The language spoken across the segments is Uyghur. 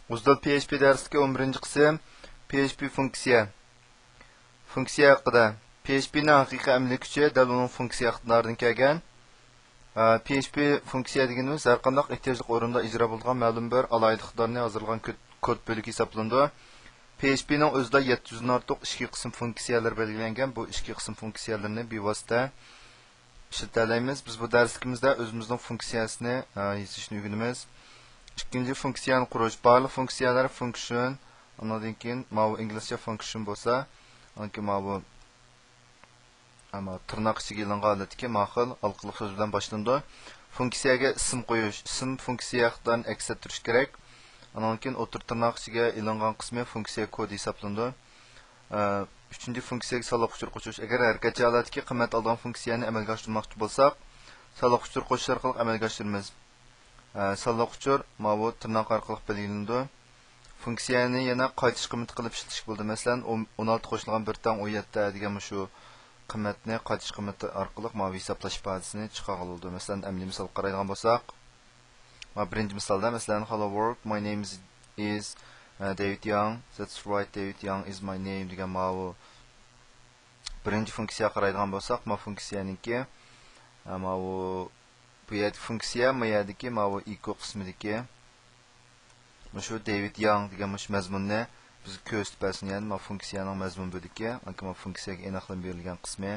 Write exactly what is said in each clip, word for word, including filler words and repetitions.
ئۇزدىل پي ئېچ پى دەرسلىكى ئون بىرىنچى قىسىم، پي ئېچ پى فۇنكسىيە. فۇنكسىيە ھەققىدە. پي ئېچ پى نىڭ ھەقىقىي ئەمەلىي كۈچى دەل ئۇنىڭ فۇنكسىيە ئىقتىدارىدىن كەلگەن. ئە، پي ئېچ پى فۇنكسىيە دېگىنىمىز ھەر قانداق ئېھتىياجلىق ئورۇندا ئىجرا بولىدىغان مەلۇم بىر ئالاھىدە ئىقتىدارنى ھازىرلىغان كود، كود بۆلىكى ھېسابلىنىدۇ. پي ئېچ پى نىڭ ئۆزىدە يەتتە يۈزدىن ئارتۇق ئىچكى قىسىم فۇنكسىيەلىرى بەلگىلەنگەن. بۇ ئىچكى قىسىم فۇنكسىيەلىرىنى بىۋاسىتە ئىشلىتەلەيمىز. بىز بۇ دەرسلىكىمىزدە ئۆزىمىزنىڭ فۇنكسىيەسىنى، ئە، يېزىشنى ئۆگىنىمىز. ئىككىنچى، فۇنكسىيەنى قۇرۇش. بارلىق فۇنكسىيەلەر فۇنكشن، ئاندىن كېيىن ماۋۇ ئىنگلىزچە فۇنكشن بولسا، ئاندىن كېيىن ماۋۇ، ئەمما تىرناق ئىچىگە ئېلىنغان ھالەتتىكى ماقۇل ھالقىلىق سۆز بىلەن باشلىنىدۇ. فۇنكسىيەگە ئىسىم قويۇش. ئىسىم فۇنكسىيە ئىقتىدارىنى ئەكس ئەتتۈرۈشى كېرەك. ئانىڭدىن كېيىن ئوتتۇرا تىرناق ئىچىگە ئېلىنغان قىسمى فۇنكسىيە كودى ھېسابلىنىدۇ. ئە، ئۈچىنچى فۇنكسىيەگە سانلىق ئۇچۇر قوشۇش. ئەگەر ھەرىكەتچان ھالەتتىكى قىممەت ئالىدىغان فۇنكسىيەنى ئەمەلگە ئاشۇرماقچى بولساق، سانلىق ئۇچۇر قوشۇش ئارقىلىق ئەمەلگە ئاشۇرىمىز. ئە، سانلىق ئۇچۇر ماۋۇ تىرناق ئارقىلىق بەلگىلىنىدۇ. فۇنكسىيەنى يەنە قايتىش قىممىتى قىلىپ ئىشلىتىشكە بولىدۇ. مەسىلەن، ئون، ئون ئالتە قوشۇلغان بىر تەڭ ئون يەتتە دېگەن مۇشۇ قىممەتنى قايتىش قىممىتى ئارقىلىق ماۋۇ ھېسابلاش ئىپادىسىنى چىقارغىلى بولىدۇ. مەسىلەن، ئەمدى مىسال قارايدىغان بولساق، مانا بىرىنچى مىسالدا، مەسىلەن، "Hello world, my name is, is, uh, David Young. That's right, David Young is my name" دېگەن ماۋۇ بىرىنچى فۇنكسىيەگە قارايدىغان بولساق، ما فۇنكسىيەنىڭكى، ئە، ماۋۇ، بۇ يەردىكى فۇنكسىيە، ما يەردىكى ماۋۇ ئىكو قىسمىدىكى مۇشۇ دېۋىد ياڭ دېگەن مۇشۇ مەزمۇننى بىزگە كۆرسىتىپ بەرسۇن، يەنى ما فۇنكسىيەنىڭ مەزمۇن بۆلىكى، ئانكى ما فۇنكسىيەگە ئېنىقلىما بېرىلگەن قىسمى.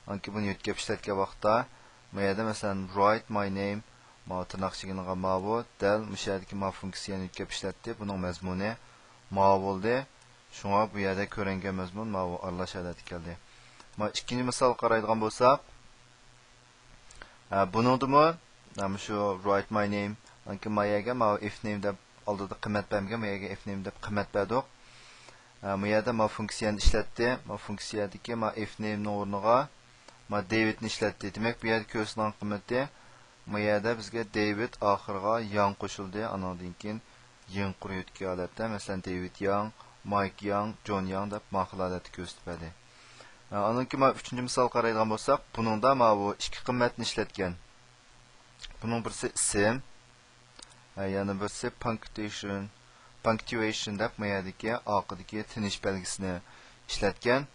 ئانكى بۇنى يۆتكەپ ئىشلەتكەن ۋاقىتتا، ما يەردە مەسىلەن، write my name، ماۋۇ تىرناق ئىچىگە ئېلىنغان ماۋۇ، دەل مۇشۇ يەردىكى ما فۇنكسىيەنى يۆتكەپ ئىشلەتتى، بۇنىڭ مەزمۇنى ماۋۇ بولدى. شۇڭا بۇ يەردە كۆرۈنگەن مەزمۇن ماۋۇ ئارىلاش ھالەتكە كەلدى. ما ئىككىنچى مىسالغا قارايدىغان بولساق، ھە، بۇنىڭدىمۇ، ھە، مۇشۇ write my name، ئانكى ما يەرگە ماۋۇ if name دەپ ئالدىدا قىممەت بەرمىگەن، ما يەرگە if name دەپ قىممەت بەردۇق. ھە، ما يەردە ما فۇنكسىيەنى ئىشلەتتى. ما فۇنكسىيەدىكى ما if name نىڭ ئورنىغا ما دېۋىدنى ئىشلەتتى. دېمەك، بۇ يەردە كۆرسىتىلغان قىممىتى، ما يەردە بىزگە دېۋىد ئاخىرىغا ياڭ قوشۇلدى. ئانىڭدىن كېيىن يېڭى قۇر يۆتكە ھالەتتە، مەسىلەن، دېۋىد ياڭ، مايك ياڭ، جون ياڭ دەپ ماقۇل ھالەتتە كۆرسىتىپ بەردى. ئانىڭدىن كېيىن مانا ئۈچىنچى مىسالغا قارايدىغان بولساق، بۇنىڭدا ماۋۇ ئىككى قىممەتنى ئىشلەتكەن. بۇنىڭ بىرسى ئىسىم، ھە، يەنە بىرسى punctuation، punctuation دەپ ما يەردىكى ئارقىدىكى تىنىش بەلگىسىنى ئىشلەتكەن.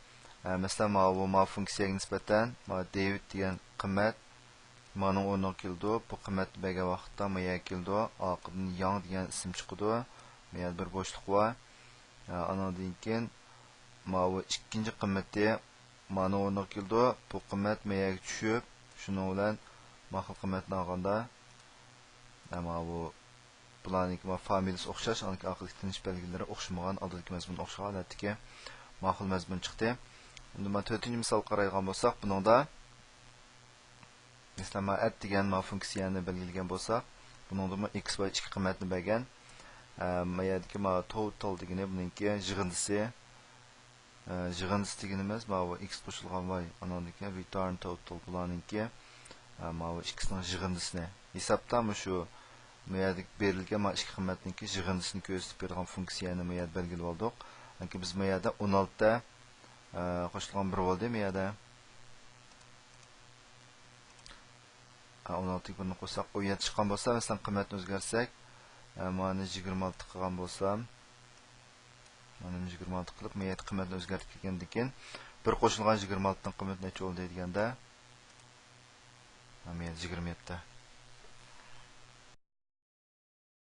ھە، مەسىلەن، ماۋۇ ما فۇنكسىيەگە نىسبەتەن ما دېۋىد دېگەن قىممەت مانىڭ ئورنىغا كېلىدۇ. بۇ قىممەتنى بەرگەن ۋاقىتتا ما يەرگە كېلىدۇ. ئارقىدىن ياڭ دېگەن ئىسىم چىقىدۇ. ما يەردە بىر بوشلۇق بار. ھە، ئانىڭدىن كېيىن ماۋۇ ئىككىنچى قىممىتى مانىڭ ئورنىغا كېلىدۇ. بۇ قىممەت ما يەرگە چۈشۈپ، شۇنىڭ بىلەن ما خىل قىممەتنى ئالغاندا، ئە، ماۋۇ بۇلارنىڭكى ما فامىلىسى ئوخشاش، ئاندىكى ئارقىدىكى تىنىش بەلگىلىرى ئوخشىمىغان، ئالدىدىكى مەزمۇن ئوخشىغان ھالەتتىكى ماقۇل مەزمۇن چىقتى. ئەمدى مانا تۆتىنچى مىسالغا قارايدىغان بولساق، بۇنىڭدا، مەسىلەن، ما ئەت دېگەن ما فۇنكسىيەنى بەلگىلىگەن بولساق، بۇنىڭدىمۇ ئېكس، ۋاي ئىككى قىممەتنى بەرگەن. ئە، ما يەردىكى ما توتال دېگىنى بۇنىڭكى يىغىندىسى. ئە، يىغىندىسى دېگىنىمىز ماۋۇ ئېكس قوشۇلغان ۋاي، ئانىڭدىن كېيىن رىتارن توتال بۇلارنىڭكى، ئە، ماۋۇ ئىككىسىنىڭ يىغىندىسىنى. ھېسابتا مۇشۇ ما يەردە بېرىلگەن ما ئىككى قىممەتنىڭكى يىغىندىسىنى كۆرسىتىپ بېرىدىغان فۇنكسىيەنى ما يەردە بەلگىلىۋالدۇق. چۈنكى بىز ما يەردە ئون ئالتە، ئە، قوشۇلغان بىر بولدى ما يەردە. ئە، ئون ئالتىگە بىرنى قوشساق، ئون يەتتە چىققان بولسا، مەسىلەن، قىممەتنى ئۆزگەرتسەك، ئە، مانى يىگىرمە ئالتە قىلغان بولسام، مانى يىگىرمە ئالتە قىلىپ، ما يەردە قىممەتنى ئۆزگەرتىپ كەلگەندىن كېيىن، بىر قوشۇلغان يىگىرمە ئالتىنىڭ قىممىتى نەچچە بولدى دېگەندە، ما يەردە يىگىرمە يەتتە.